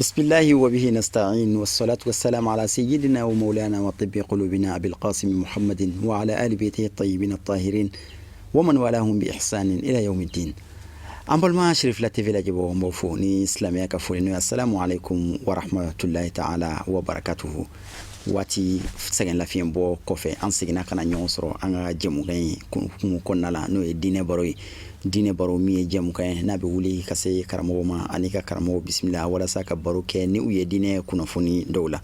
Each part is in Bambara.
Bismillahi wa bihi nasta'in wassalatu wassalamu ala sayyidina wa maulana wa tibbi qulubina abil qasim muhammadin wa ala ali baitihi at-tayyibin at-tahirin wa man walahum bi ihsanin ila yawmiddin. An balima Cherifila TV lajɛbaaw, an b'aw fo ni silamɛya ka foli, n'o ye assalamu alaikum wa rahmatullahi ta'ala wa barakatuhu. Waati sɛgɛn lafiɲɛ bɔ kɔfɛ, an seginna ka na ɲɔgɔn sɔrɔ an ka jɛmukan in hukumu kɔnɔna la, n'o ye diinɛ baro ye. Diinɛ baro min ye jɛmukan ye n'a bɛ wuli ka se karamɔgɔ ma ani ka karamɔgɔ bisimila walasa ka baro kɛ ni u ye diinɛ kunnafoni dɔw la.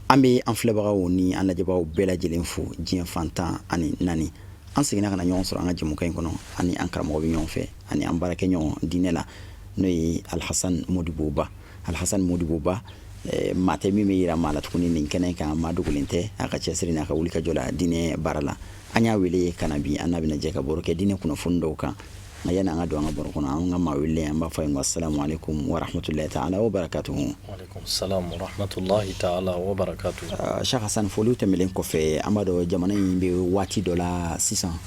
An bɛ an filɛbagaw ni an lajɛbagaw bɛɛ lajɛlen fo diɲɛ fan 14. An seginna ka na ɲɔgɔn sɔrɔ an ka jɛmukan in kɔnɔ, ani an karamɔgɔ bɛ ɲɔgɔn fɛ, ani an baarakɛɲɔgɔn diinɛ la, n'o ye Alhasan Modibo Ba. Alhasan Modibo Ba, maa tɛ min bɛ yira maa la tuguni nin kɛnɛ kan, maa dogolen tɛ a ka cɛsiri n'a ka wulikajɔ la diinɛ baara la. An y'a wele ka na bi, an n'a bɛna jɛ ka baro kɛ diinɛ kunnafoni dɔw kan. Nka yanni an ka don an ka baro kɔnɔ, an ka maa wele, an b'a fɔ a ye ko assalamu alaikum wa rahmatullahi ta'ala wa barakatuhu. Salam wa rahmatullahi ta'ala wa barakatuhu. Cheikh Hassan, foliw tɛmɛlen kɔfɛ, an b'a dɔn jamana in bɛ waati dɔ la sisan,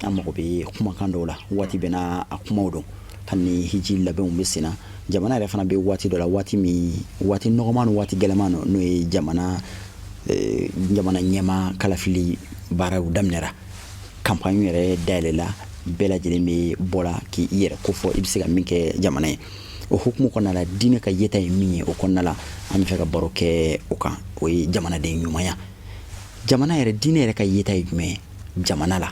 an mago bɛ kumakan dɔw la, waati bɛɛ n'a a kumaw don. Hali ni hiji labɛnw bɛ sen na, jamana yɛrɛ fana bɛ waati dɔ la, waati min waati nɔgɔman ni waati gɛlɛman don, n'o ye jamana ɲɛmaa kalafili baaraw daminɛra, campagne yɛrɛ dayɛlɛla, bɛɛ lajɛlen bɛ bɔla k'i yɛrɛ kofɔ i bɛ se ka min kɛ jamana ye. O hukumu kɔnɔna la, diinɛ ka yeta ye min ye o kɔnɔna la, an bɛ fɛ ka baro kɛ o kan, o ye jamanaden ɲumanya. Jamana yɛrɛ, diinɛ yɛrɛ ka yeta ye jumɛn ye jamana la?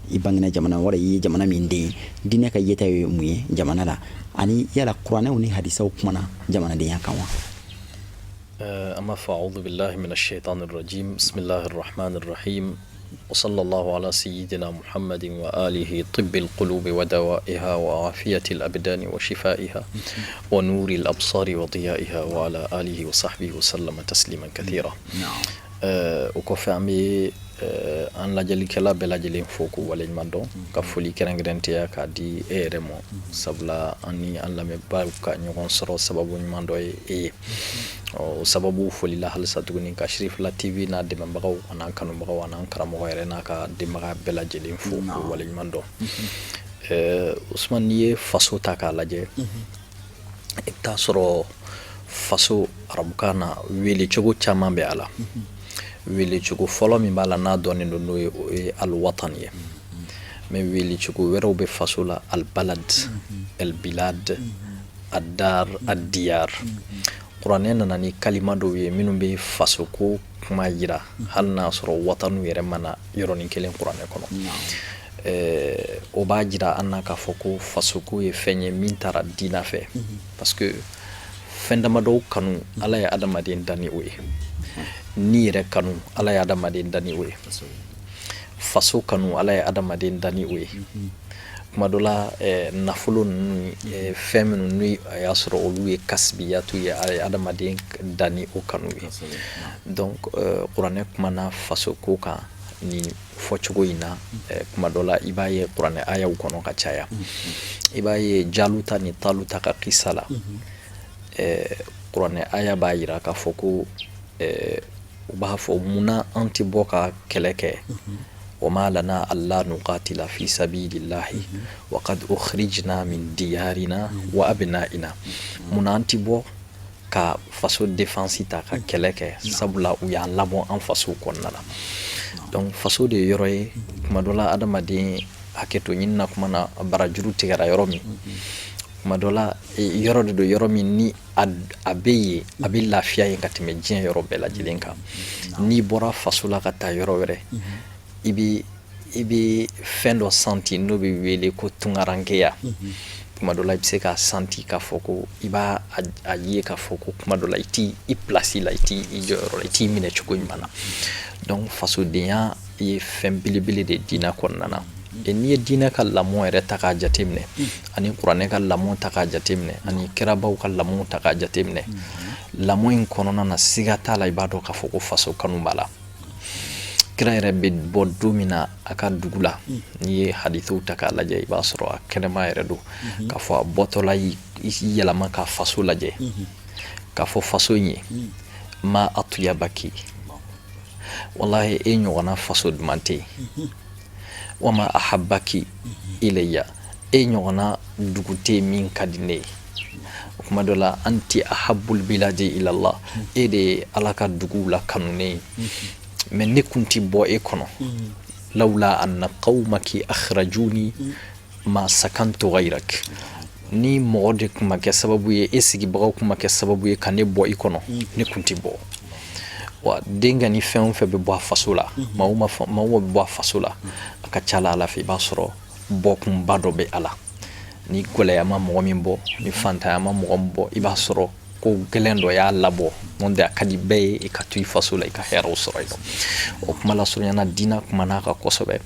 I bangena jamana wala i ye jamana min den ye, diinɛ ka yeta ye mun ye jamana la? Ani yala kuranɛw ni hadisaw kumana jamanadenya kan wa? An b'a fɔ a'udhu billahi minash shaitanir rajim, bismillahir rahmanir rahim, wa sallallahu ala sayyidina muhammadin wa alihi tibbil qulubi wa dawaiha wa afiyatil abdani wa shifaiha wa nuril absari wa diyaiha wa ala alihi wa sahbihi wa sallama tasliman kathira. O kɔfɛ, an bɛ an lajɛlikɛla bɛɛ lajɛlen fo k'u waleɲuman dɔn, ka foli kɛrɛnkɛrɛntɛya k'a di e yɛrɛ ma, sabula an ni an lamɛnbaaw ka ɲɔgɔn sɔrɔ sababu ɲuman dɔ ye e ye. O sababu foli la halisa tuguni, ka Cherifila TV n'a dɛmɛbagaw an'an kanubagaw an'an karamɔgɔ yɛrɛ n'a ka denbaga bɛɛ lajɛlen fo k'u waleɲuman dɔn. Usman, n'i ye faso ta k'a lajɛ, i bɛ taa sɔrɔ faso arabukan na, wele cogo caman bɛ a la. Welecogo fɔlɔ min b'a la n'a dɔnnen don, n'o ye, o ye alwatan ye. Mais welecogo wɛrɛw bɛ faso la: albalad, albilad, addar, addiyar. Kuranɛ nana ni kalima dɔw ye minnu bɛ faso ko kuma jira, hali n'a sɔrɔ watanu yɛrɛ ma na yɔrɔnin kelen kuranɛ kɔnɔ. O b'a jira an na k'a fɔ ko fasoko ye fɛn ye min taara diinɛ fɛ, parce que fɛn damadɔw kanu, Ala ye adamaden dan ni o ye. Ni yɛrɛ kanu, Ala ye adamaden dan ni o ye. Faso kanu, Ala ye adamaden dan ni o ye. Kuma dɔ la, nafolo ninnu, fɛn minnu ni a y'a sɔrɔ olu ye kasibiyatu ye, a ye adamaden dan ni o kanu ye. Donc kuranɛ kumana faso ko kan nin fɔcogo in na. Kuma dɔ la, i b'a ye kuranɛ ayaw kɔnɔ ka caya, i b'a ye Jaluta ni Taluta ka kisa la, kuranɛ aya b'a jira k'a fɔ ko u b'a fɔ: munna an tɛ bɔ ka kɛlɛ kɛ? Wa ma lana alla nuqatila fi sabilillahi wa qad ukhrijna min diyarina wa abnaina. Munna an tɛ bɔ ka faso défense ta ka kɛlɛ kɛ, sabula u y'an labɔ an faso kɔnɔna la? Donc faso de ye yɔrɔ ye, kuma dɔ la adamaden hakɛto ɲini na, kuma na barajuru tigɛra yɔrɔ min, kuma dɔ la yɔrɔ de don, yɔrɔ min ni a bɛ yen, a bɛ lafiya yen ka tɛmɛ diɲɛ yɔrɔ bɛɛ lajɛlen kan. N'i bɔra faso la ka taa yɔrɔ wɛrɛ, i bɛ fɛn dɔ santi n'o bɛ wele ko tunkarankeya. Kuma dɔ la, i bɛ se k'a santi k'a fɔ ko i b'a a ye k'a fɔ ko kuma dɔ la i t'i i place la, i t'i i jɔyɔrɔ la, i t'i minɛ cogo ɲuman na. Donc fasodenya ye fɛn belebele de diinɛ kɔnɔna na. N'i ye diinɛ ka lamɔ yɛrɛ ta k'a jateminɛ, ani kuranɛ ka lamɔ ta k'a jateminɛ, ani kirabaw ka lamɔ ta k'a jateminɛ, lamɔ in kɔnɔna na, siga t'a la, i b'a dɔn k'a fɔ ko faso kanu b'a la. Kira yɛrɛ bɛ bɔ don min na a ka dugu la, n'i ye hadithiw ta k'a lajɛ, i b'a sɔrɔ a kɛnɛma yɛrɛ don k'a fɔ a bɔtɔla y'i yɛlɛma ka faso lajɛ, k'a fɔ faso in ye: ma atuyabaki, wallahi e ɲɔgɔnna faso duman tɛ yen, wa ma ahabaki ilayya, e ɲɔgɔnna dugu tɛ yen min ka di ne ye. O kuma dɔ la: anti ahabul biladi ilallah, e de ye Ala ka duguw la kanunen ye, mais ne kun ti bɔ e kɔnɔ, lawla anna qawmaki akhrajuni ma sakantu ghayrak. Ni mɔgɔ de kun ma kɛ sababu ye, e sigibagaw kun ma kɛ sababu ye ka ne bɔ i kɔnɔ, ne kun ti bɔ. Wa denkɛ ni fɛn o fɛn bɛ bɔ a faso la, maa o maa bɛ bɔ a faso la, a ka ca la Ala fɛ, i b'a sɔrɔ bɔkunba dɔ bɛ a la. Ni gɛlɛya ma mɔgɔ min bɔ, ni fantanya ma mɔgɔ min bɔ, i b'a sɔrɔ ko gɛlɛn dɔ y'a labɔ. N'o tɛ, a ka di bɛɛ ye i ka to i faso la, i ka hɛrɛw sɔrɔ yen. O kuma lasurunya na, diinɛ kumana a kan kosɛbɛ.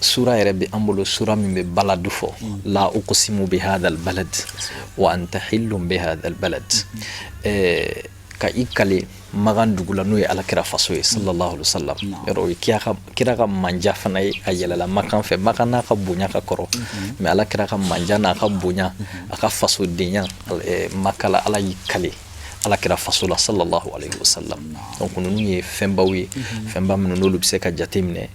Sura yɛrɛ bɛ an bolo, sura min bɛ baladu fɔ: la uqsimu bi hadha balad wa anta hillun bi hadha balad, ka i kale Makan dugu la, n'o ye Alakira faso ye, sallallahu alaihi wasallam. Yɔrɔ o ye kira ka manja fana ye. A yɛlɛla Makan fɛ, Makan n'a ka bonya ka kɔrɔ, mais Alakira ka manja n'a ka bonya, a ka fasodenya Maka la, Ala y'i kale Alakira faso la, sallallahu alaihi wasallam. Donc ninnu ye fɛnbaw ye, fɛnba minnu n'olu bɛ se ka jate minɛ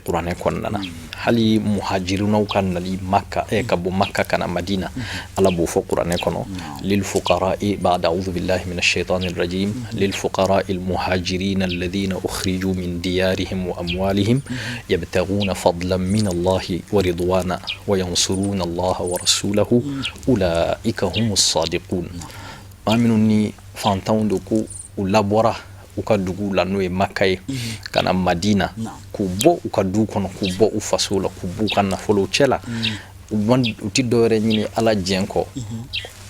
kuranɛ kɔnɔna na. Hali muhajirunaw ka nali Maka, ka bɔ Maka ka na Madina, Ala b'o fɔ kuranɛ kɔnɔ: lilfuqara'i ba'da a'udhu billahi minash shaitanir rajim, lilfuqara'i almuhajirin alladhina ukhriju min diyarihim wa amwalihim yabtaghuna fadlan min Allahi wa ridwana wa yansuruna Allaha wa rasulahu ulaika humus sadiqun. Maa minnu ni fantanw don, ko u labɔra u ka duguw la, n'o ye Maka ye, ka na Madina, k'u bɔ u ka du kɔnɔ, k'u bɔ u faso la, k'u b'u ka nafolow cɛ la, u ti dɔwɛrɛ ɲini Ala jɛn kɔ.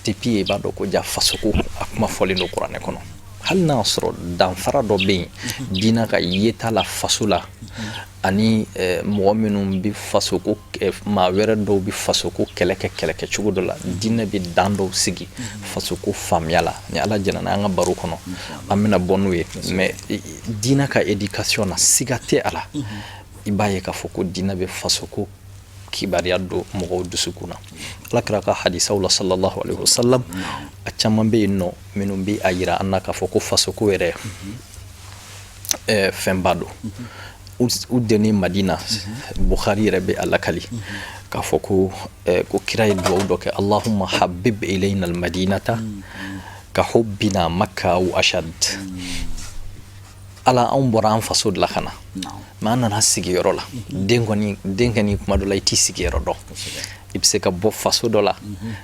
Depuis i b'a dɔn ko ja fasoko a kuma fɔlen don kuranɛ kɔnɔ. Hali n'a sɔrɔ danfara dɔ bɛ yen diinɛ ka yeta la faso la, ani mɔgɔ minnu bɛ fasoko, maa wɛrɛ dɔw bɛ fasoko kɛlɛ kɛ kɛlɛ kɛ cogo dɔ la, diinɛ bɛ dan dɔw sigi fasoko faamuya la. Ni Ala jɛna n'an ka baro kɔnɔ, an bɛna bɔ n'o ye. Mais diinɛ ka éducation na, siga tɛ a la, i b'a ye k'a fɔ ko diinɛ bɛ fasoko kibaruya don mɔgɔw dusukun na. Ala kira ka hadisaw la, sallallahu alaihi wasallam, a caman bɛ yen nɔ minnu bɛ a yira an na k'a fɔ ko fasoko yɛrɛ fɛnba don. U dennen Madina, Bukhari yɛrɛ bɛ a lakali k'a fɔ ko kira ye duwawu dɔ kɛ: Allahumma habib ilayna almadinata ka hubbina Makka aw ashad. Ala, anw bɔra an faso de la ka na, mais an nana sigiyɔrɔ la. Den kɔni, den kɔni, kuma dɔ la i t'i sigiyɔrɔ dɔn. I bɛ se ka bɔ faso dɔ la,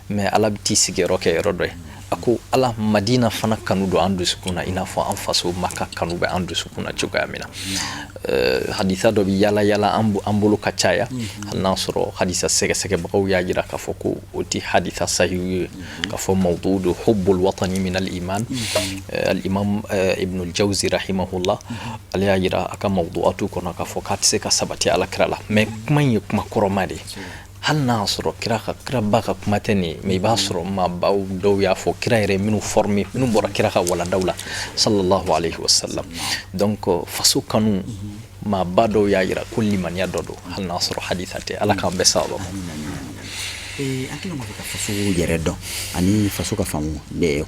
mais Ala bɛ t'i sigiyɔrɔ kɛ yɔrɔ dɔ ye. A ko: Ala, Madina fana kanu don an dusukun na i n'a fɔ an faso Maka kanu bɛ an dusukun na cogoya min na. Hadisa dɔ bɛ yala yala an bolo ka caya, hali n'a sɔrɔ hadisa sɛgɛsɛgɛbagaw y'a jira k'a fɔ ko o tɛ hadisa sahihu ye, k'a fɔ mawdu don: hubbul watani min al iman. Al imam Ibn al Jawzi rahimahullah, ale y'a jira a ka mawdu'atu kɔnɔ k'a fɔ k'a tɛ se ka sabati Ala kira la. Mais kuma in ye kuma kɔrɔma de ye. Hali n'a y'a sɔrɔ kira ka kiraba ka kuma tɛ nin ye, mais i b'a sɔrɔ maabaw dɔw y'a fɔ kira yɛrɛ minnu formé, minnu bɔra kira ka waladaw la, sallallahu alaihi wasallam. Donc faso kanu, maaba dɔw y'a jira ko limaniya dɔ don, hali n'a sɔrɔ hadisa tɛ. Ala k'an bɛɛ sababa ma. An kɛlen kɔfɛ ka faso yɛrɛ dɔn ani faso ka faamu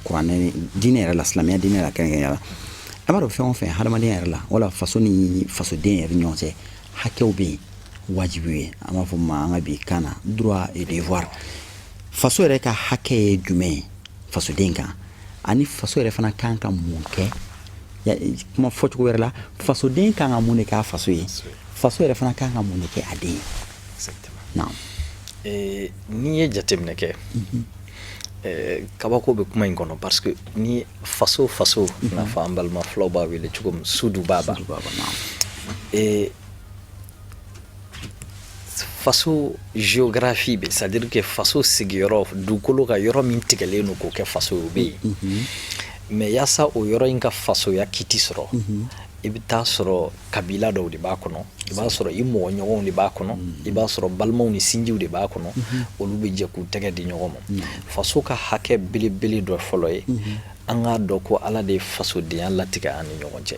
kuranɛ, diinɛ yɛrɛ la, silamɛya diinɛ la kɛrɛnkɛrɛnnenya la, an b'a dɔn fɛn o fɛn hadamadenya yɛrɛ la, wala faso ni fasoden yɛrɛ ɲɔgɔn cɛ, hakɛw bɛ yen, wajibi ye, an b'a fɔ ma an ka bi kan na droit et devoir. Faso yɛrɛ ka hakɛ ye jumɛn ye fasoden kan, ani faso yɛrɛ fana kan ka mun kɛ? Kuma fɔcogo wɛrɛ la, fasoden kan ka mun de k'a faso ye, faso yɛrɛ fana kan ka mun de kɛ a den ye? Naam. N'i ye jateminɛ kɛ, kabako bɛ kuma in kɔnɔ, parce que ni faso, n'a fɔ an balima filaw b'a wele cogo min, sudu baba, faso géographie bɛ, c'est à dire que faso sigiyɔrɔ, dugukolo ka yɔrɔ min tigɛlen don k'o kɛ faso ye, o bɛ yen. Mais yaasa o yɔrɔ in ka fasoya kiti sɔrɔ, I bɛ taa sɔrɔ kabila dɔw de b'a kɔnɔ, i b'a sɔrɔ i mɔgɔ ɲɔgɔnw de b'a kɔnɔ, i b'a sɔrɔ balimaw ni sinjiw de b'a kɔnɔ. Olu bɛ jɛ k'u tɛgɛ di ɲɔgɔn ma. Faso ka hakɛ belebele dɔ fɔlɔ ye, an k'a dɔn ko Ala de ye fasodenya latigɛ an ni ɲɔgɔn cɛ.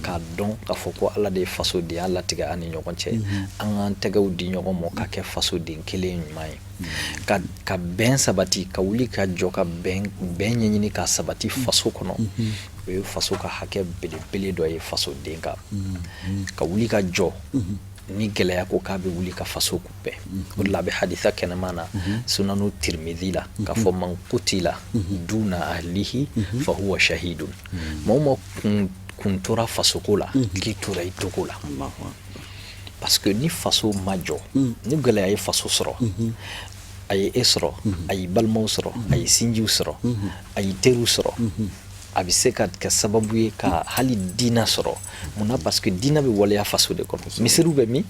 K'a dɔn k'a fɔ ko Ala de ye fasodenya latigɛ an ni ɲɔgɔn cɛ, an k'an tɛgɛw di ɲɔgɔn ma ka kɛ fasoden kelen ɲuman ye, ka bɛn sabati, ka wuli ka jɔ, ka bɛn ɲɛɲini ka sabati faso kɔnɔ. O ye faso ka hakɛ belebele dɔ ye fasoden kan, ka wuli ka jɔ ni gɛlɛya ko k'a bɛ wuli ka faso kunbɛn. O de la, a bɛ hadisa kɛnɛma na, Sunanu Tirimizi la, k'a fɔ man kutila duna ahlihi fahuwa shahidun. Maa o maa kun tora fasoko la, k'i tora i togo la, parce que ni faso ma jɔ, ni gɛlɛya ye faso sɔrɔ, a ye e sɔrɔ, a y'i balimaw sɔrɔ, a ye sinjiw sɔrɔ, a y'i teriw sɔrɔ, a bɛ se ka kɛ sababu ye ka hali diina sɔrɔ. Munna? Parce que diina bɛ waleya faso de kɔnɔ. Misiriw bɛ min?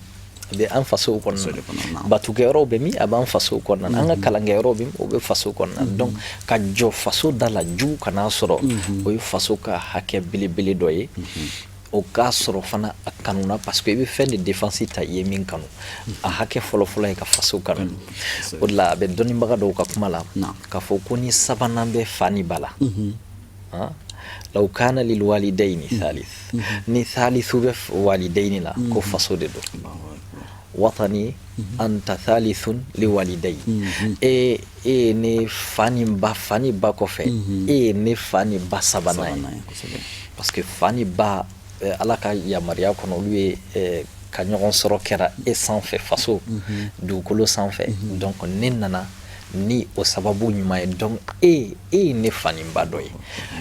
A bɛ an fasow kɔnɔna. Batukɛyɔrɔw bɛ min? A b'an fasow kɔnɔna. An ka kalankɛyɔrɔw bɛ min? O bɛ faso kɔnɔna. Donc ka jɔ faso da la, jugu kana sɔrɔ, o ye faso ka hakɛ belebele dɔ ye. O k'a sɔrɔ fana a kanuna, parce que i bɛ fɛn de défense ta, i ye min kanu. A hakɛ fɔlɔfɔlɔ ye ka faso kanu. O de la, a bɛ dɔnnibaga dɔw ka kuma la k'a fɔ ko ni sabanan bɛ fa ni ba la, law kana lil walidayni thalith, ni thalithu bɛ walidayni la, ko faso de don. Watani anta thalithun li walidayi. E ye ne fa ni ba, fa ni ba kɔfɛ, e ye ne fa ni ba sabanan ye, parce que fa ni ba, Ala ka yamaruya kɔnɔ, olu ye ka ɲɔgɔn sɔrɔ kɛra e sanfɛ, faso dugukolo sanfɛ. Donc ne nana ni o sababu ɲuman ye. Donc e ye ne fa ni ba dɔ ye.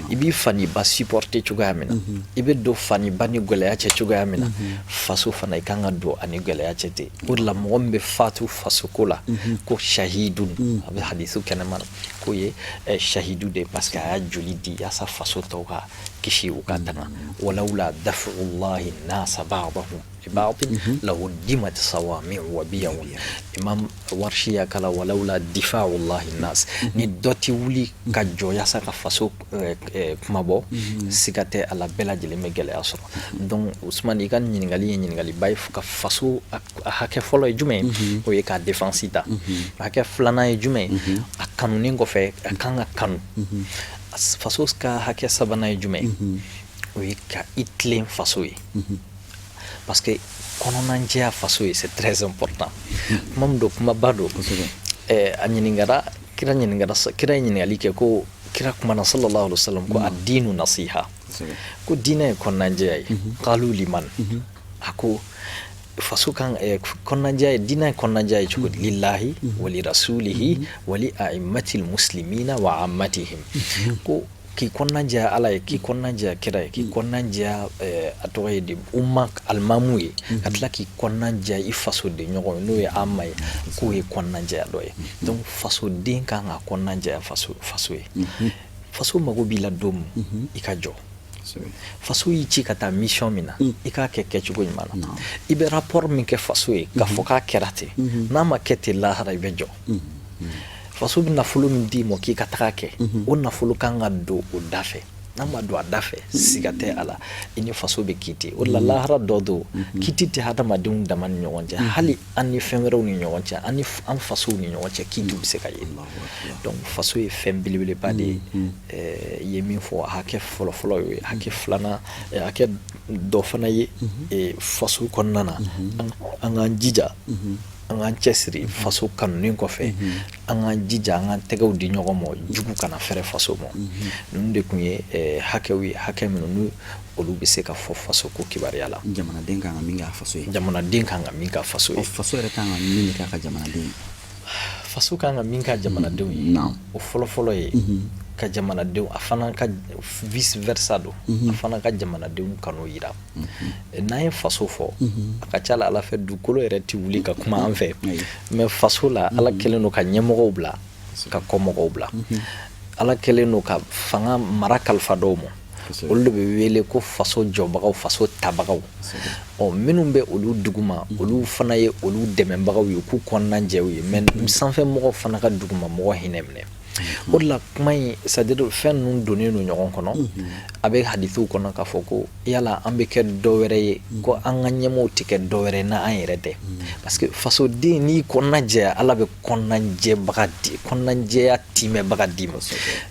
I b'i fa ni ba supporter cogoya min na, i bɛ don fa ni ba ni gɛlɛya cɛ cogoya min na, faso fana i kan ka don ani gɛlɛya cɛ ten. O de la, mɔgɔ min bɛ fatu fasoko la, ko shahidun, a bɛ hadisu kɛnɛma na k'o ye shahidu de ye, parce que a y'a joli di yaasa faso tɔw ka kisi, u ka tanga. Walawla daf'ullahi nasa ba'dahum biba'din lahuddimat sawami'u wa biya'un. Imam Warshi y'a kala walawla difa'ullahi nas. Ni dɔ tɛ wuli ka jɔ yaasa ka faso kuma bɔ, siga tɛ a la, bɛɛ lajɛlen bɛ gɛlɛya sɔrɔ. Donc Usumani, i ka ɲininkali ye ɲininkaliba ye. Ka faso a hakɛ fɔlɔ ye jumɛn ye? O ye ka défense ta. Hakɛ filanan ye jumɛn ye? A kanunen kɔfɛ, a kan ka kanu. Faso ka hakɛ sabanan ye jumɛn ye? O ye ka i tilen faso ye, parce que kɔnɔnajɛya faso ye, c'est très important. Kuma min don, kumaba don. A ɲininkara, kira ɲininkara, kira ye ɲininkali kɛ ko kira kumana sallallahu alaihi wasallam ko ad-dinu nasiha, ko diinɛ ye kɔnɔnajɛya ye. Qalu liman? A ko faso kan kɔnɔnajɛya ye, diinɛ ye kɔnɔnajɛya ye cogo di? Lillahi wa li rasulihi wa li a'immatil muslimina wa ammatihim. Ko k'i kɔnɔna jɛya Ala ye, k'i kɔnɔna jɛya kira ye, k'i kɔnɔna jɛya, a tɔgɔ ye di, umma alimamu ye, ka tila k'i kɔnɔna jɛya i fasoden ɲɔgɔn ye, n'o ye amma ye, k'o ye kɔnɔna jɛya dɔ ye. Donc fasoden kan ka kɔnɔna jɛya faso ye. Faso mago b'i la don min, i ka jɔ. Faso y'i ci ka taa mission min na, i k'a kɛ kɛcogo ɲuman na. I bɛ rapport min kɛ faso ye k'a fɔ k'a kɛra ten, n'a ma kɛ ten, lahara i bɛ jɔ. Faso bɛ nafolo min d'i ma k'i ka taga kɛ, o nafolo kan ka don o da fɛ. N'a ma don a da fɛ, siga tɛ a la, i ni faso bɛ kiiti. O de la, lahara dɔ don, kiiti tɛ hadamadenw dama ni ɲɔgɔn cɛ, hali an ni fɛn wɛrɛw ni ɲɔgɔn cɛ, an ni an fasow ni ɲɔgɔn cɛ, kiitiw bɛ se ka ye. Donc faso ye fɛn belebeleba de ye. I ye min fɔ, hakɛ fɔlɔfɔlɔ ye, hakɛ filanan, hakɛ dɔ fana ye faso kɔnɔna na, an k'an jija, an k'an cɛsiri. Faso kanunen kɔfɛ, an k'an jija, an k'an tɛgɛw di ɲɔgɔn ma, jugu kana fɛrɛ faso ma. Ninnu de tun ye hakɛw ye, hakɛ minnu ni olu bɛ se ka fɔ faso ko kibaruya la. Jamanaden kan ka min k'a faso ye. Jamanaden kan ka min k'a faso ye. Faso yɛrɛ kan ka min k'a ka jamanaden ye? Faso kan ka min k'a jamanadenw ye, o fɔlɔfɔlɔ ye ka jamanadenw, a fana ka vice versa don, a fana ka jamanadenw kanu yira. N'an ye faso fɔ, a ka ca la Ala fɛ, dugukolo yɛrɛ tɛ wuli ka kuma an fɛ, mais faso la, Ala kɛlen don ka ɲɛmɔgɔw bila, ka kɔmɔgɔw bila. Ala kɛlen don ka fanga mara kalifa dɔw ma, olu de bɛ wele ko faso jɔbagaw, faso tabagaw. Ɔ, minnu bɛ olu duguma, olu fana ye olu dɛmɛbagaw ye, k'u kɔnɔna jɛw ye. Mais sanfɛ mɔgɔw fana ka duguma mɔgɔ hinɛ minɛ. O de la kuma in, c'est à dire fɛn ninnu donnen don ɲɔgɔn kɔnɔ. A bɛ hadithiw kɔnɔ k'a fɔ ko yala an bɛ kɛ dɔ wɛrɛ ye, ko an ka ɲɛmɔgɔw tɛ kɛ dɔ wɛrɛ n'an yɛrɛ tɛ, parce que fasoden n'i kɔnɔna jɛya, Ala bɛ kɔnɔnajɛbaga di, kɔnɔnajɛya timɛbaga d'i ma.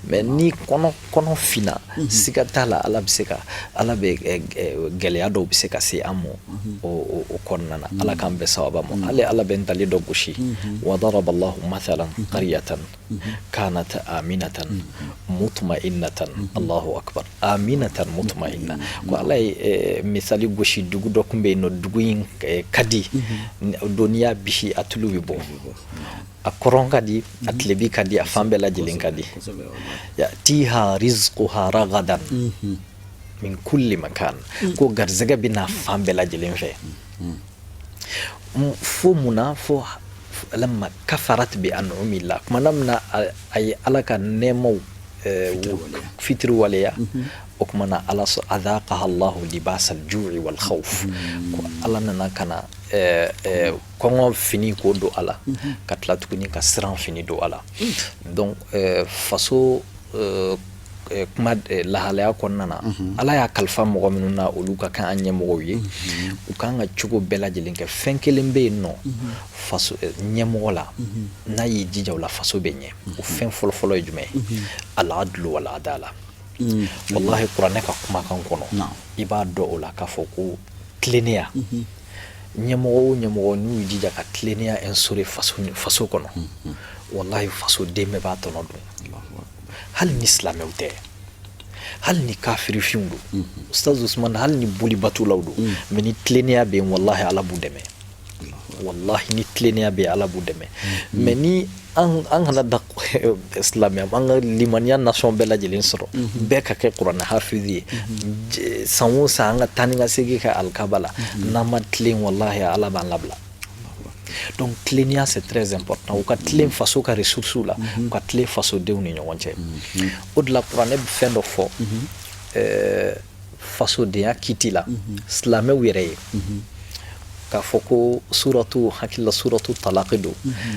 Mais ni kɔnɔ finna, siga t'a la, Ala bɛ se ka, Ala bɛ gɛlɛya dɔw bɛ se ka se an ma o kɔnɔna na. Ala k'an bɛɛ sababa ma. Hali Ala bɛ ntalen dɔ gosi: wa daraba Allahu mathalan qaryatan kanat aminatan mutma'innatan. Allahu akbar, aminatan mutma'inna. Ko Ala ye misali gosi, dugu dɔ tun bɛ yen nɔ, dugu in ka di don, n'i y'a bisi a tulu bɛ bɔ, a kɔrɔn ka di, a tilebi ka di, a fan bɛɛ lajɛlen ka di. Yatiha rizquha ragadan min kulli makan, ko garizɛgɛ bɛ na fan bɛɛ lajɛlen fɛ. Fo munna? Fo lamma kafarat bi an'umillah, kuma min na a ye Ala ka nɛɛmaw fitiri waleya, o kuma na Ala adhaqaha Allahu libasa al-ju'i wal khawf, ko Ala nana ka na kɔngɔ fini k'o don a la, ka tila tuguni ka siran fini don a la. Donc faso kuma lahalaya kɔnɔna na, Ala y'a kalifa mɔgɔ minnu na, olu ka kan an ɲɛmɔgɔw ye, u kan ka cogo bɛɛ lajɛlen kɛ. Fɛn kelen bɛ yen nɔ, faso ɲɛmɔgɔ la, n'a y'i jija o la, faso bɛ ɲɛ. O fɛn fɔlɔfɔlɔ ye jumɛn ye? Al-adlu wal adala. Wallahi, kuranɛ ka kumakan kɔnɔ, i b'a dɔn o la k'a fɔ ko tilennenya, ɲɛmɔgɔ o ɲɛmɔgɔ n'u y'u jija ka tilennenya instaurer faso kɔnɔ, wallahi, fasoden bɛɛ b'a tɔnɔ dun, hali ni silamɛw tɛ, hali ni kafirifinw don, Ustaz Usman, hali ni bolibatulaw don. Mais ni tilennenya bɛ yen, wallahi, Ala b'u dɛmɛ. Wallahi, ni tilennenya bɛ yen, Ala b'u dɛmɛ. Mais ni an kana da silamɛya, an ka limaniya nasɔn bɛɛ lajɛlen sɔrɔ, bɛɛ ka kɛ kuranɛ hafizi ye, san o san an ka taa ni ka segin kɛ alikaba la, n'an ma tilen, wallahi, Ala b'an labila. Donc tilennenya, c'est très important. U ka tilen faso ka ressources la, u ka tilen fasodenw ni ɲɔgɔn cɛ. O de la kuranɛ bɛ fɛn dɔ fɔ fasodenya kiti la silamɛw yɛrɛ ye, k'a fɔ ko suratu, hakilila suratu talaqi don,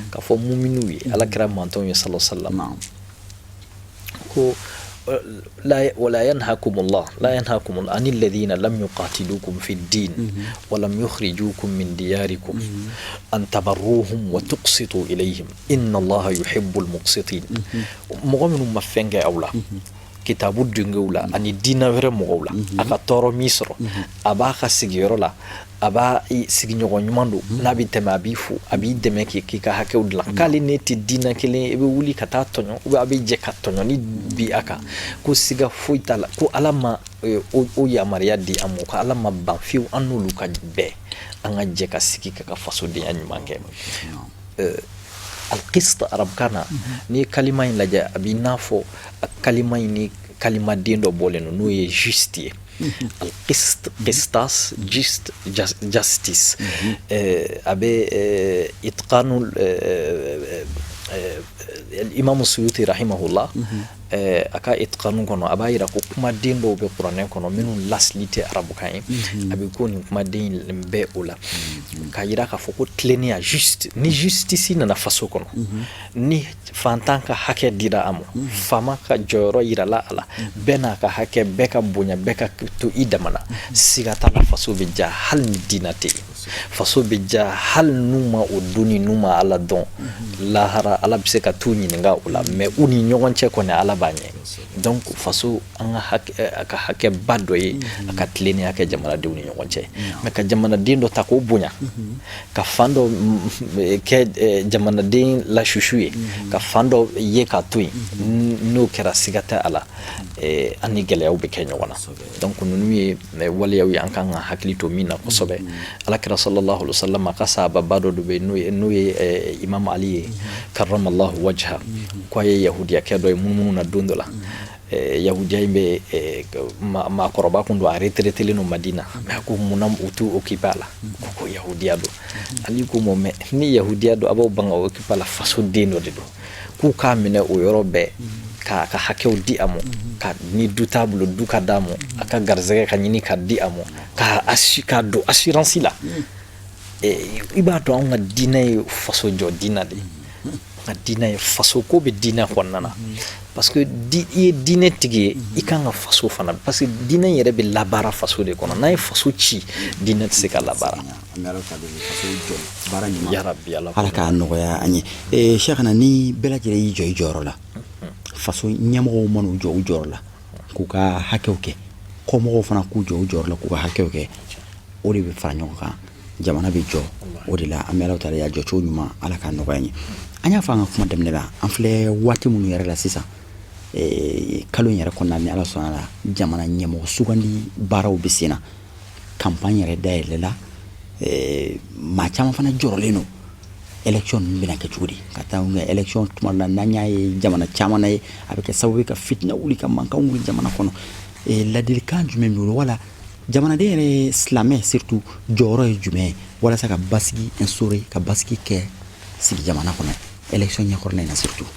k'a fɔ muminiw ye, Ala kɛra mantɔnw ye sallallahu alaihi wasallam, ko لا ولا ينهاكم الله لا ينهاكم الله عن الذين لم يقاتلوكم في الدين ولم يخرجوكم من دياركم أن تبروهم وتقسطوا إليهم إن الله يحب المقسطين. Mɔgɔ minnu ma fɛn kɛ aw la kitabu dungew la ani diinɛ wɛrɛ mɔgɔw la, a ka tɔɔrɔ min sɔrɔ, a b'a ka sigiyɔrɔ la, a b'a sigiɲɔgɔn ɲuman don, n'a bɛ tɛmɛ a b'i fo, a b'i dɛmɛ k'i ka hakɛw dilan, k'ale ne tɛ diinɛ kelen, i bɛ wuli ka taa tɔɲɔ ou bien a bɛ jɛ ka tɔɲɔni bi a kan, ko siga foyi t'a la, ko Ala ma o yamaruya di an ma, ko Ala ma ban fiyewu an n'olu ka bɛn, an ka jɛ ka sigi ka fasodenya ɲuman kɛ. Alqist arabukan na, n'i ye kalima in lajɛ, a b'i n'a fɔ a kalima in ni kalimaden dɔ bɔlen don, n'o ye juste ye. Alqist, qistas, juste, justice. A bɛ itqanu Imam Suyuti rahimahullah, a ka itqanu kɔnɔ, a b'a yira ko kumaden dɔw bɛ kuranɛ kɔnɔ minnu lasili tɛ arabukan ye, a bɛ ko nin kumaden in bɛ o la k'a yira k'a fɔ ko tilennenya, juste, ni justice nana faso kɔnɔ, ni fantan ka hakɛ dira a ma, faama ka jɔyɔrɔ yirala a la, bɛɛ n'a ka hakɛ, bɛɛ ka bonya, bɛɛ ka to i dama na, siga t'a la, faso bɛ ja hali ni diinɛ tɛ yen. Faso bɛ ja hali n'u ma o donni, n'u ma Ala dɔn, lahara Ala bɛ se ka t'u ɲininka o la, mais u ni ɲɔgɔn cɛ kɔni, Ala b'a ɲɛ. Donc faso, an ka hakɛ, a ka hakɛba dɔ ye a ka tilennenya kɛ jamanadenw ni ɲɔgɔn cɛ. Mais ka jamanaden dɔ ta k'o bonya, ka fan dɔ kɛ jamanaden lasusu ye, ka fan dɔ ye k'a to yen, n'o kɛra, siga tɛ a la, an ni gɛlɛyaw bɛ kɛ ɲɔgɔn na. Donc ninnu ye waleyaw ye an kan ka hakili to min na kosɛbɛ. Ala kira sallallahu alaihi wasallam, a ka sahababa dɔ bɛ yen, n'o ye Imam Ali ye karramallahu wajha, ko a ye yahudiyakɛ dɔ ye munumunu na don dɔ la. Yahudiya in bɛ maakɔrɔba kun don, a retraité don Madina, mais a ko munna u t'u occupé a la? Ko yahudiya don. Ali ko ma, mais ni yahudiya don, a b'aw ban ka occupé a la, faso den dɔ de don. K'u k'a minɛ o yɔrɔ bɛɛ, k'a ka hakɛw di a ma, ka ni du t'a bolo, du ka d'a ma, a ka garisɛgɛ ka ɲini ka di a ma, k'a don assurance la. I b'a dɔn, anw ka diinɛ ye faso jɔ diinɛ de ye. ka diinɛ ye, faso ko bɛ diinɛ kɔnɔna na, parce que i ye diinɛ tigi ye, i kan ka faso fana, parce que diinɛ yɛrɛ bɛ labaara faso de kɔnɔ. N'a ye faso ci, diinɛ tɛ se ka labaara. Yarabi, Ala k'a nɔgɔya an ye. Cheikhna, ni bɛɛ lajɛlen y'i jɔ i jɔyɔrɔ la, faso ɲɛmɔgɔw man'u jɔ u jɔyɔrɔ la k'u ka hakɛw kɛ, kɔmɔgɔw fana k'u jɔ u jɔyɔrɔ la k'u ka hakɛw kɛ, o de bɛ fara ɲɔgɔn kan, jamana bɛ jɔ. O de la an bɛ Ala ta ya jɔcogo ɲuman, Ala k'a nɔgɔya an ye. An y'a fɔ an ka kuma daminɛ la, an filɛ waati minnu yɛrɛ la sisan, kalo in yɛrɛ kɔnɔna, ni Ala sɔnna la, jamana ɲɛmɔgɔ sugandi baaraw bɛ sen na, campagne yɛrɛ dayɛlɛla, maa caman fana jɔrɔlen don élection ninnu bɛna kɛ cogo di ka taa élection. Tuma la n'an y'a ye jamana caman na ye, a bɛ kɛ sababu ye ka fitinɛ wuli, ka mankan wuli jamana kɔnɔ. Ladilikan jumɛn b'i bolo, wala jamanaden yɛrɛ, silamɛ surtout, jɔyɔrɔ ye jumɛn ye walasa ka basigi instaurer, ka basigi kɛ sigi jamana kɔnɔ élection ɲɛkɔrɔla in na surtout?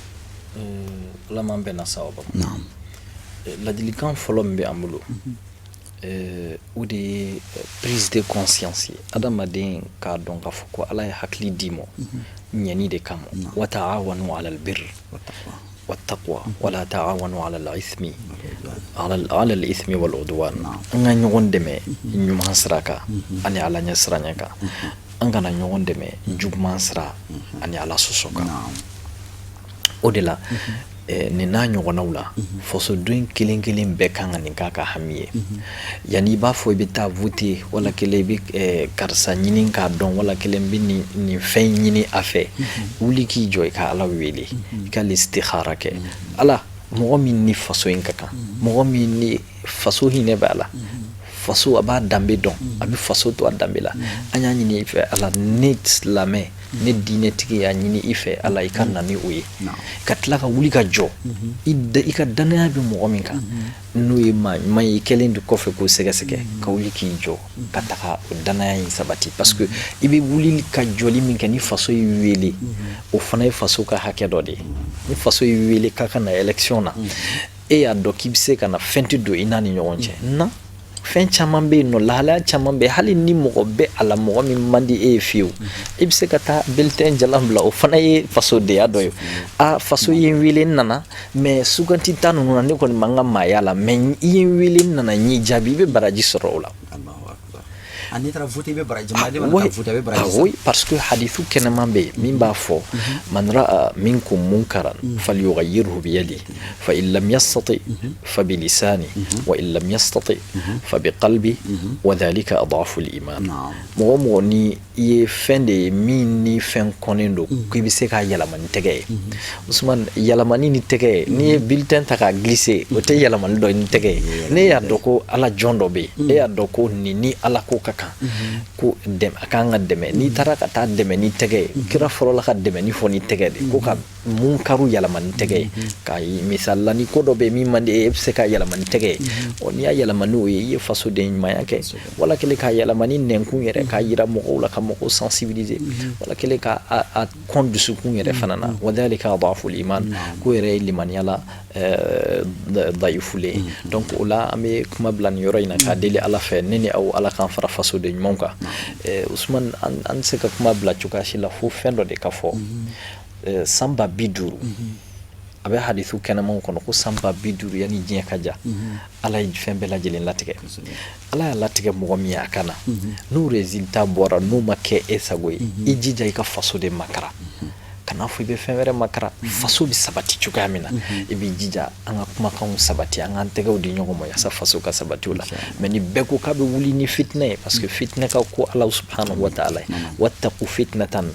Ala m'an bɛnna sawaba ma. Ladilikan fɔlɔ min bɛ an bolo, o de ye prise de conscience ye. Adamaden k'a dɔn k'a fɔ ko Ala ye hakili d'i ma ɲɛni de kama. Wa ta'awanu ala albirr wattaqwa wala ta'awanu ala al-ithmi ala al-ithmi wal udwan. An ka ɲɔgɔn dɛmɛ ɲuman sira kan ani Ala ɲɛ siranɲɛ kan, an kana ɲɔgɔn dɛmɛ juguman sira ani Ala sɔsɔ kan. O de la, nin n'a ɲɔgɔnnaw la, fasoden kelen kelen bɛɛ kan ka nin k'a ka hami ye. Yanni i b'a fɔ i bɛ taa voter, wala kelen i bɛ karisa ɲini k'a dɔn, wala kelen bɛ nin fɛn ɲini a fɛ, wuli k'i jɔ, i ka Ala wele, i ka istikhara kɛ. Ala, mɔgɔ min ni faso in ka kan, mɔgɔ min ni faso hinɛ bɛ a la, faso a b'a danbe dɔn, a bɛ faso to a danbe la, an y'a ɲini i fɛ Ala, ne silamɛ, ne diinɛtigi y'a ɲini i fɛ Ala, i ka na ni o ye. Ka tila ka wuli ka jɔ, i ka danaya bɛ mɔgɔ min kan, n'o ye maa ɲuman ye, i kɛlen de kɔfɛ k'o sɛgɛsɛgɛ, ka wuli k'i jɔ ka taga o danaya in sabati, parce que i bɛ wuli ka jɔli min kɛ, ni faso y'i wele, o fana ye faso ka hakɛ dɔ de ye. Ni faso y'i wele k'a ka na élection na, e y'a dɔn k'i bɛ se ka na, fɛn tɛ don i n'a ni ɲɔgɔn cɛ na. Fɛn caman bɛ yen nɔ, lahalaya caman bɛ, hali ni mɔgɔ bɛ a la, mɔgɔ min man di e ye fiyewu, i bɛ se ka taa bulletin jalan bila. O fana ye fasodenya dɔ ye. A faso ye n wele, n nana, mais suganti ta ninnu na, ne kɔni ma n ka maaya la, mais i ye n wele, n nana, n y'i jaabi, i bɛ baraji sɔrɔ o la. Oui, parce que hadithu kɛnɛman bɛ yen min b'a fɔ: man ra'a minkum munkaran falyughayyirhu biyadihi, fa in lam yastati fa bilisani, wa in lam yastati fa biqalbi, wa dhalika adhafu al-iman. Mɔgɔ mɔgɔ ni i ye fɛn de ye min ni fɛn kɔnnen don, k'i bɛ se k'a yɛlɛma ni tɛgɛ ye. Usman, yɛlɛmani ni tɛgɛ ye, n'i ye bulletin ta k'a glisser, o tɛ yɛlɛmali dɔ ni tɛgɛ ye. Ne y'a dɔn ko Ala jɔn dɔ bɛ yen, e y'a dɔn ko nin ni Ala ko ka kan, ko a kan ka dɛmɛ, n'i taara ka taa dɛmɛ ni tɛgɛ ye, kira fɔlɔla ka dɛmɛni fɔ ni tɛgɛ de ko ka munkaru yɛlɛma ni tɛgɛ ye. Ka misali la, ni ko dɔ bɛ yen min man di e bɛ se ka yɛlɛma ni tɛgɛ ye, ɔ n'i y'a yɛlɛma n'o ye, i ye fasoden ɲumanya kɛ. Wala kelen k'a yɛlɛma ni nɛnkun yɛrɛ, k'a yira mɔgɔw la, ka mɔgɔw sensibiliser, wala kelen ka a kɔn dusukun yɛrɛ fana na. Wa dhalika adhafu iman, ko yɛrɛ ye limaniya la dayifulen. Donc o la, an bɛ kuma bila nin yɔrɔ in na k'a deli Ala fɛ, ne ni aw, Ala k'an fara fasoden ɲumanw kan. Usman, an tɛ se ka kuma bila cogoya si la fo fɛn dɔ de ka fɔ. San 50000, a bɛ hadithu kɛnɛmanw kɔnɔ ko san 50000 yanni diɲɛ ka ja, Ala ye fɛn bɛɛ lajɛlen latigɛ. Ala y'a latigɛ mɔgɔ min ye a ka na, n'o résultat bɔra, n'o ma kɛ e sago ye, i jija i ka faso de makara. Kana fɔ i bɛ fɛn wɛrɛ makara. Faso bɛ sabati cogoya min na, i b'i jija an ka kumakanw sabati, an k'an tɛgɛw di ɲɔgɔn ma yaasa faso ka sabati o la. Mais ni bɛɛ ko k'a bɛ wuli ni fitinɛ ye, parce que fitinɛ ka ko Ala subhanahu wa ta'ala ye: wattaqu fitnatan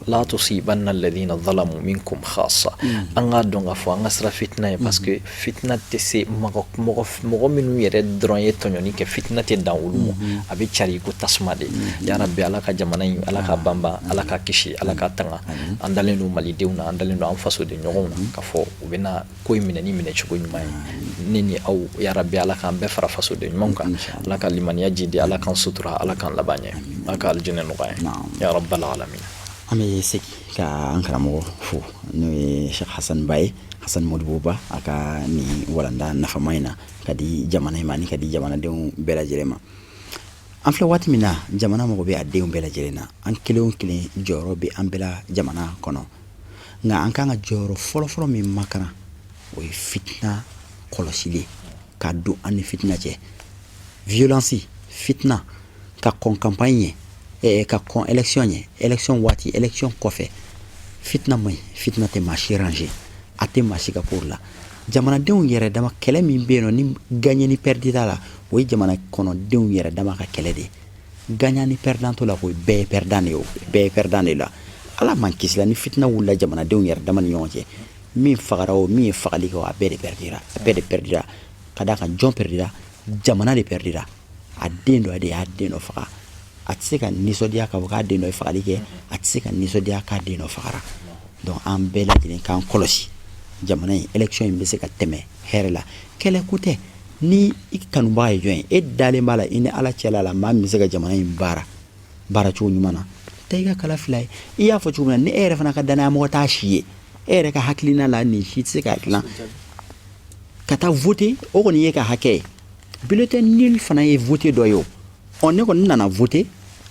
la tusibanna alladhina zalamu minkum khassa. An k'a dɔn k'a fɔ an ka siran fitinɛ ye, parce que fitinɛ tɛ se mɔgɔ minnu yɛrɛ dɔrɔn ye tɔɲɔni kɛ, fitinɛ tɛ dan olu ma, a bɛ cari ko tasuma de. Ya Rabbi, Ala ka jamana in, Ala ka banban, Ala ka kisi, Ala ka tanga. An dalen don malidenw na, an dalen don an fasoden ɲɔgɔnw na k'a fɔ u bɛna ko in minɛ ni minɛcogo ɲuman ye. Ne ni aw, ya Rabbi, Ala k'an bɛɛ fara fasoden ɲumanw kan. Ala ka limaniya jidi, Ala k'an sutura, Ala k'an laban ɲɛ, Ala ka alijinɛ nɔgɔya ye, ya rabbal alamin. An bɛ segin ka an karamɔgɔ fo, n'o ye Cheikh Hassan Ba ye, Hassan Modibo Ba, a ka nin walanda nafama in na ka di jamana in ma ani ka di jamanadenw bɛɛ lajɛlen ma. An filɛ waati min na, jamana mago bɛ a denw bɛɛ lajɛlen na. An kelen o kelen jɔyɔrɔ bɛ an bɛɛ la jamana kɔnɔ. Nka an kan ka jɔyɔrɔ fɔlɔfɔlɔ min makaran, o ye fitina kɔlɔsili ye, ka don an ni fitina cɛ. Violence, fitina, ka kɔn campagne ɲɛ, ka kɔn élection ɲɛ, élection waati, élection kɔfɛ, fitina man ɲi. Fitina tɛ maa si arranger, a tɛ maa si ka ko la. Jamanadenw yɛrɛ dama kɛlɛ min bɛ yen nɔ, ni gagné ni perdu t'a la, o ye jamana kɔnɔdenw yɛrɛ dama ka kɛlɛ de ye. Gagnant ni perdant t'o la koyi, bɛɛ ye perdant de ye. O bɛɛ ye perdant de la. Ala man kisi la, ni fitina wulila jamanadenw yɛrɛ dama ni ɲɔgɔn cɛ, min fagara o, min ye fagali kɛ o, a bɛɛ de perdira, a bɛɛ de perdira. Ka d'a kan, jɔn perdira? Jamana de perdira. A den dɔ de y'a den dɔ faga, a tɛ se ka nisɔndiya k'a fɔ k'a den dɔ ye fagali kɛ, a tɛ se ka nisɔndiya k'a den dɔ fagara. Donc an bɛɛ lajɛlen k'an kɔlɔsi jamana in, élection in bɛ se ka tɛmɛ hɛrɛ la. Kɛlɛ ko tɛ. Ni i kanubaga ye jɔn ye, e dalen b'a la i ni Ala cɛla la, maa min bɛ se ka jamana in baara baaracogo ɲuman na, taa i ka kala fila ye. I y'a fɔ cogo min na, ni e yɛrɛ fana ka danaya mɔgɔ t'a si ye, e yɛrɛ ka hakilina la, nin si tɛ se k'a dilan, ka taa voter, o kɔni ye ka hakɛ ye. Bulletin nul fana ye vote dɔ ye. O ɔ, ne kɔni nana voter,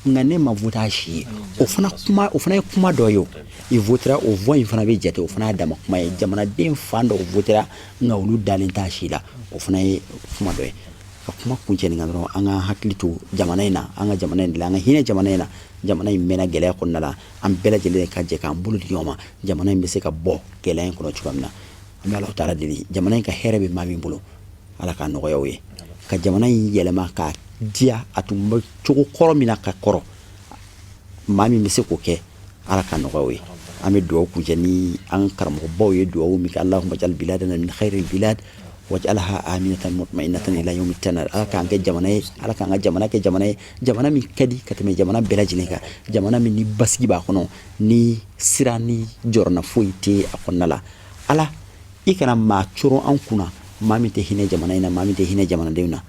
nka ne ma voter a si ye, o fana kuma, o fana ye kuma dɔ ye. O i votera, o voix in fana bɛ jate, o fana y'a dama kuma ye. Jamanaden fan dɔw votera, nka olu dalen t'a si la, o fana ye kuma dɔ ye. Ka kuma kuncɛ nin kan dɔrɔn, an ka hakili to jamana in na, an ka jamana in dilan, an ka hinɛ jamana in na. Jamana in mɛnna gɛlɛya kɔnɔna la. An bɛɛ lajɛlen ka jɛ k'an bolo di ɲɔgɔn ma, jamana in bɛ se ka bɔ gɛlɛya in kɔnɔ cogoya min na. An bɛ Alahu taala deli, jamana in ka hɛrɛ bɛ maa min bolo, Ala k'a nɔgɔya o ye, ka jamana in yɛlɛma k'a diya a tun bɛ cogo kɔrɔ min na ka kɔrɔ. Maa min bɛ se k'o kɛ, Ala ka nɔgɔya o ye. An bɛ dugawu kuncɛ ni an karamɔgɔbaw ye dugawu min kɛ: Allahumma jal biladana min khairil bilad waj'alha aminatan mutmainatan ila yawmi tanad. Ala k'an kɛ jamana ye, Ala k'an ka jamana kɛ jamana ye, jamana min ka di ka tɛmɛ jamana bɛɛ lajɛlen kan, jamana min ni basigi b'a kɔnɔ, ni sira ni jɔrɔna foyi tɛ a kɔnɔna la. Ala, i kana maa coron an kunna, maa min tɛ hinɛ jamana in na, maa min tɛ hinɛ jamanadenw na.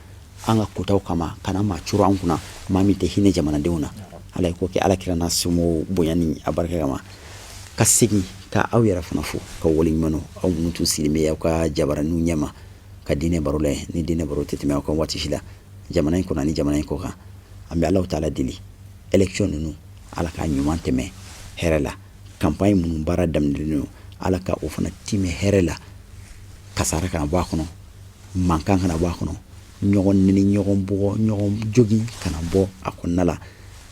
An ka kotaw kama, kana maa coron an kunna, maa min tɛ hinɛ jamanadenw na. Ala ye ko kɛ Ala kira n'a somɔgɔw bonya ni a barika kama. Ka segin ka aw yɛrɛ fana fo ka waleɲuman dɔn, aw minnu tun sigilen bɛ aw ka jabaraninw ɲɛma ka diinɛ baro lajɛ. Ni diinɛ baro tɛ tɛmɛ aw kan waati si la, jamana in kɔnɔ ani jamana in kɔ kan. An bɛ Alahu taala deli, élection ninnu, Ala k'a ɲuman tɛmɛ hɛrɛ la. Campagne minnu baara daminɛlen don, Ala ka o fana timɛ hɛrɛ la, kasara kana bɔ a kɔnɔ, mankan kana bɔ a kɔnɔ, ɲɔgɔn neni, ɲɔgɔn bugɔ, ɲɔgɔn jogin kana bɔ a kɔnɔna la.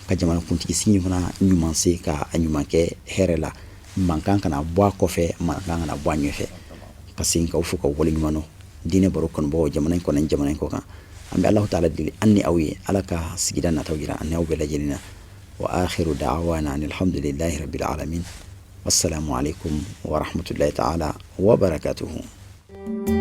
Ka jamana kuntigi sigi fana ɲuman se ka a ɲuman kɛ hɛrɛ la, mankan kana bɔ a kɔfɛ, mankan kana bɔ a ɲɛfɛ. Ka segin k'aw fo ka waleɲuman dɔn, diinɛ baro kanubagaw, jamana in kɔnɔ, jamana in kɔ kan. An bɛ Alahu taala deli an ni aw ye, Ala ka sigida nataw jira an ni aw bɛɛ lajɛlen na. Wa akhiru da'wana alhamdulillahi rabbil alamin. Wassalamu alaikum wa rahmatullahi ta'ala wa barakatuhu.